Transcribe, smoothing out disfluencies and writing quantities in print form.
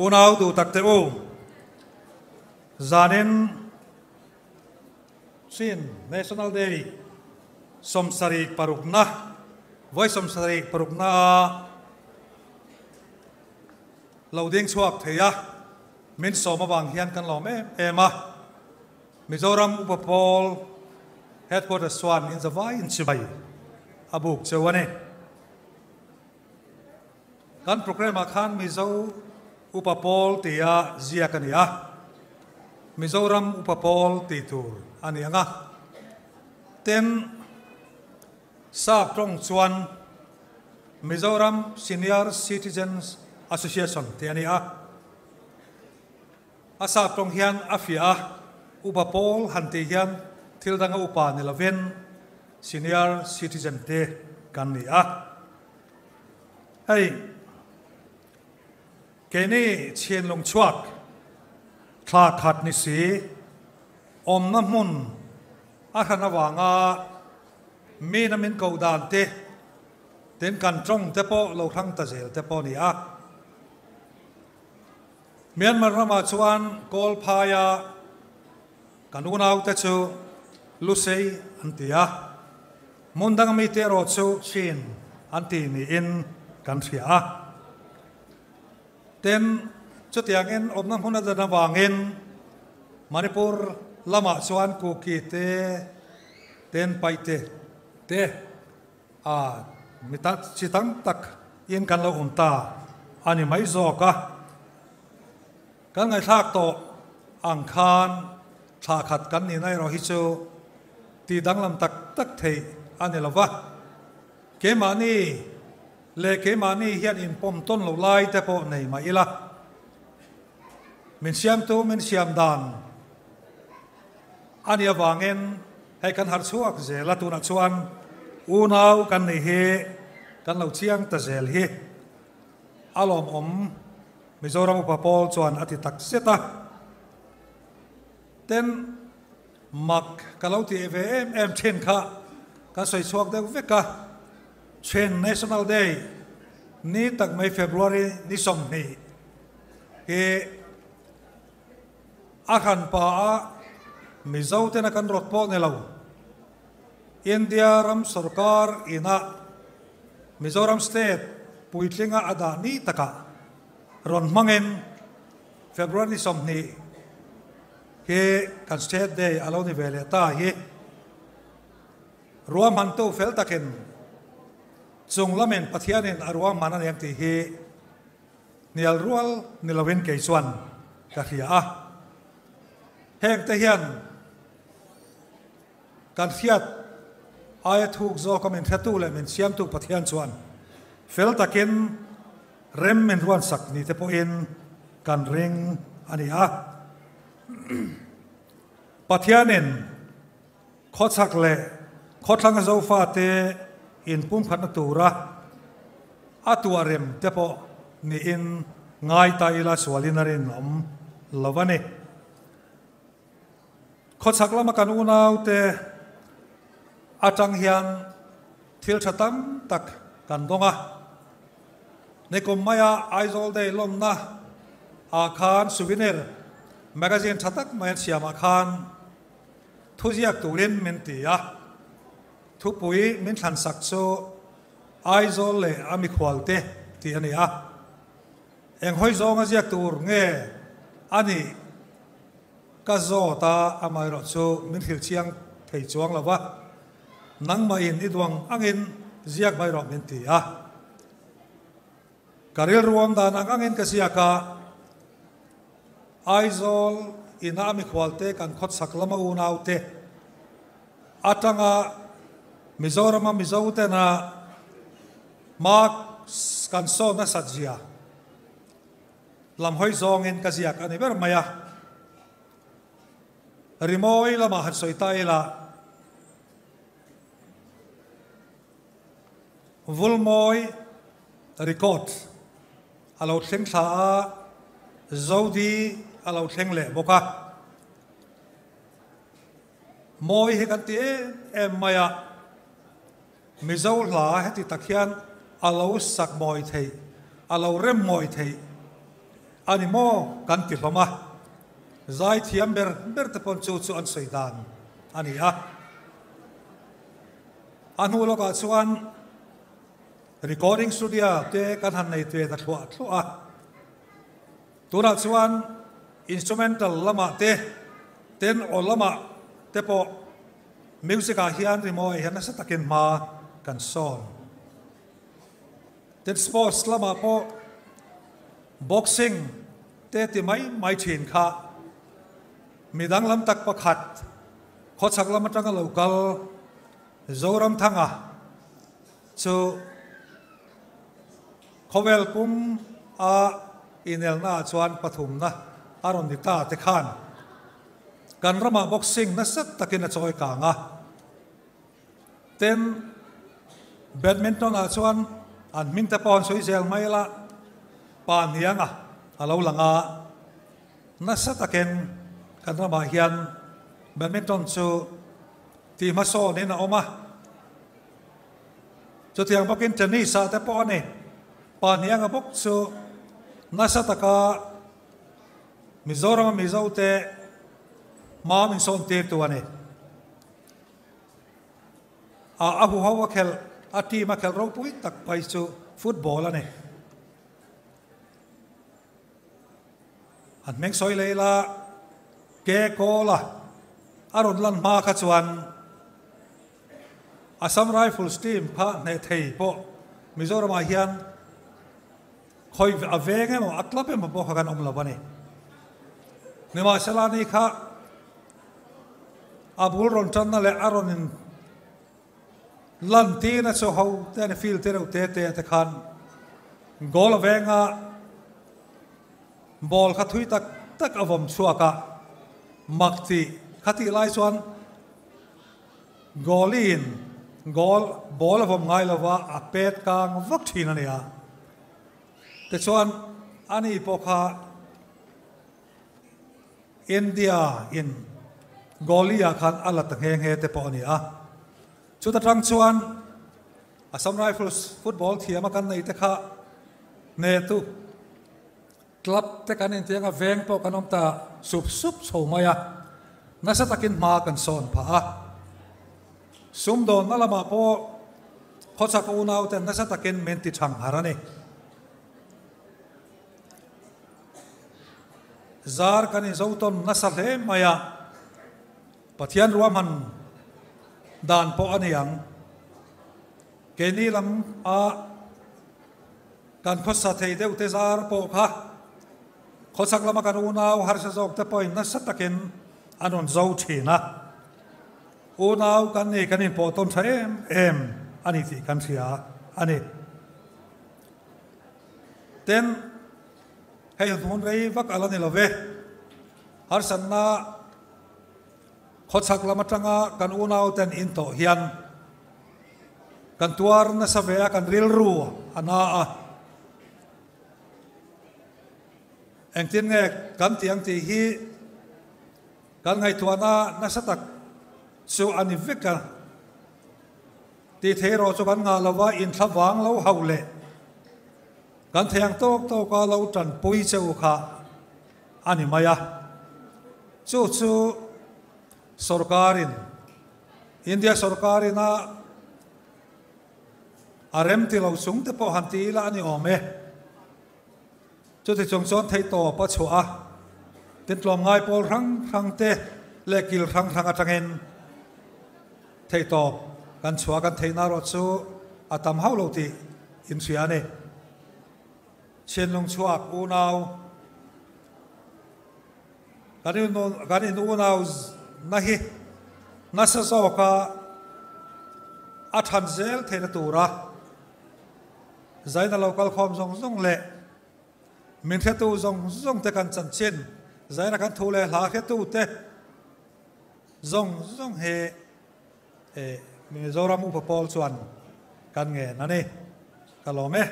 Unau duh tak te u, zanin Chin National Day 76na, vawi 76na a lo ding chhuak thei a, min sawm avang hian kan lawm em em a. Mizoram Upa Pawl Headquarters chuan inzavai inchibai a buk cheu a ni. Kan programme ah khan Mizo Upa Pawl tia ziak a ni a, Mizoram Upa Pawl tih tur a ni ang a. Tin, Sap tawng chuan Mizoram Senior Citizens Association tih a ni a. A sap tawng hian a fiah a, Upa Pawl han tih hian thil danga upa ni lovin Senior Citizen te kan ni a. Hei, keini chhinlung chhuak thla khat ni si, awmna hmun a hran avanga mina min koh dan te, tin kan tawng te pawh lo hrang ta zel te pawh a ni a. Myanmar ramah chuan Kawl phaia kan unaute chu Lusei an ti a. Hmun danga mite erawh chu Chin an ti niin kan hria a. Tin, chutiangin awmna hmun a dan avangin Manipur lamah chuan Kuki te, Ten Paite te a mi ta chi tam tak in kan lo awm ta a ni mai zawk a. Kan ngaihthlak tawh ang khan thla khat kan nihna erawh hi chu tih danglam tak tak theih a ni lo va. Keimahni leh keimahni hian inpawm tawn lo lai te pawh nei mah ila, min siamtu min siam dan a nih avangin hei kan harh chhuak zel a, tunah chuan unau kan nih hi kan lo chiang ta zel hi a lawmawm. Mizoram Upa Pawl chuan a ti tak zet a. Ten mak ka lo tih ve em em thin kha kan sawi chhuak deuh vek a. Chin National Day ni tak mai February ni 20 hi a hran pa a Mizo tena kan rawt pawh ni lo India ram sorkar ina Mizoram State puitlinga a dah ni takah rawn hmangin February ni 20 hi kan State Day a lo ni ve leh ta hi. Ruahmantu fel takin chung lamin Pathianin a ruahman a ni ang tih hi hnial rual ni lovin kei chuan ka hria a. Hengte hian Kan hriat aia thuk zawka min hretu leh min siamtu Pathian chuan fel takin rem min ruansak ni te pawhin kan ring a ni a. Pathianin khawchhak leh khawthlanga Zofate inpumkhatna tura a tuah rem te pawh niin ngai ta ila sualin a rinawm lo a ni. Khawchhak lama kan unaute atang hian thil tha tam tak kan dawng a. Nikum maia Aizawl Day lawmna ah khan souvenir magazine tha tak mai an siamah khan thuziak turin min ti a. Thupui min thlansak chu Aizawl leh a mikhualte tih a ni a. Eng hawi zawnga ziak tur nge a nih? Ka zawt a, amaherawh chu min hrilh chiang thei chuang lo va, nangmahin i duang angin ziak mai rawh min ti a. Ka rilruam dan ang angin ka ziak a, Aizawl ina a mikhualte kan khawchhak lama unaute atanga Mizorama Mizotena hma kan sawn nasat zia, Lam hawi zawngin ka ziak a ni ber mai a. Rimawi lamah han sawi ta ila, Vulmawi record a lo thleng thla a, Zodi a lo thleng leh bawk a. Mawi hi kan ti em em mai a, Mizo hla heti tak hian a lo sak mawi theih, a lo rem mawi theih. A ni maw? Kan ti hlawm a. Zai thiam ber ber te pawn chu chu an sawi dan a ni a. A hnu lawkah chuan recording studio te kan han nei ve ta thluah thluah a. Tunah chuan instrumental lamah te, ten aw lamah te pawh music ah hian rimawi hian nasa takin hma kan sawn. Tin sports lamah pawh boxing te ti mai mai thin kha mi danglam tak pakhat khawchhak lam atanga lo kal Zoramthanga chu khawvel pum a inelna ah chuan pathumna a rawn ni ta te khan kan ramah boxing nasa takin a chawi kang a. Tin, badminton ah chuan an hming te pawh an sawi zel mai la, pa hnianga a lo lang a, nasa takin kan ramah hian badminton chu tih hmasawnin a awm a. Chutiang bawkin tennis ah te pawh a ni, pa hnianga bawk chu nasa taka Mizorama Mizote hma min sawn tirtu a ni. A a huho a khelh, a team a khelh ropui tak pai chu football a ni. An hming sawi leh ila ke kawl a a rawn lan hma kha chuan Assam Rifles team kha hneh thei pawh Mizoramah hian khawi a veng emaw a club emaw pawh kha kan awm lo a ni. Nimahsela ni kha A bul rawn tanna leh a rawn in lan tirna chu ho te an field te reuh te te te khan goal a venga ball kha thui tak tak a vawm chhuak a, mak tih kha tih lai chuan goalie in goal ball a vawm ngai lova a pet kang vak thin a nia. Tichuan ani pawh kha India in goalie ah khan a la ta nghe nghe te pawh a ni a. Chuta tang chuan Assam Rifles football thiam a kan nei te kha hnetu club te kan intiang a veng pawh kan awm ta sup sup chho mai a. Nasa takin hma kan sawn phah a. Sumdawnna lamah pawh khawchhak unau ten nasa takin min ti thang har a ni. Zar kan inzo tawn nasa hle mai a, Pathian ruahman dan pawh a ni ang. Keini lam a kan khawsa thei deuh te zar pawh kha khawchhak lama kan unau harsa zawk te pawhin nasa takin an rawn zo thin a. Unau kan ni kan inpawh tawn tha em em a ni tih kan hria a ni. Tin, hei hmun rei vak a la ni lo ve. Harsatna khawchhak lam atanga kan unauten in tawh hian kan tuar nasa ve a, kan rilru a na a. Engtin nge kan tih ang tih hi kan ngaihtuahna nasa tak chu a ni vek a. Tih theih erawh chu kan ngah lova inthla vang lo hauh leh kan thei ang tawk tawka lo tanpui che u kha a ni mai a. Chu chu sorkarin, India sorkarin a a rem ti lo chung te pawh han ti ila a ni awm e. Chuti chung chuan theihtawp a chhuah a, tin tlawmngai pawl hrang hrang te leh kil hrang hrang atangin theihtawp kan chhuah a, kan theihna erawh chu a tam hauh lo tih inhria a ni. Chhinlung chhuak unau kan in kan in unau na hi nasa zawka a than zel theihna tura Zaina lo kal khawm zawng zawng leh min hretu zawng zawng te kan chanchin, Zaina kan thu leh hla hretu te zawng zawng hi Mizoram Upa Pawl chuan kan ngen a ni. Ka lawm e.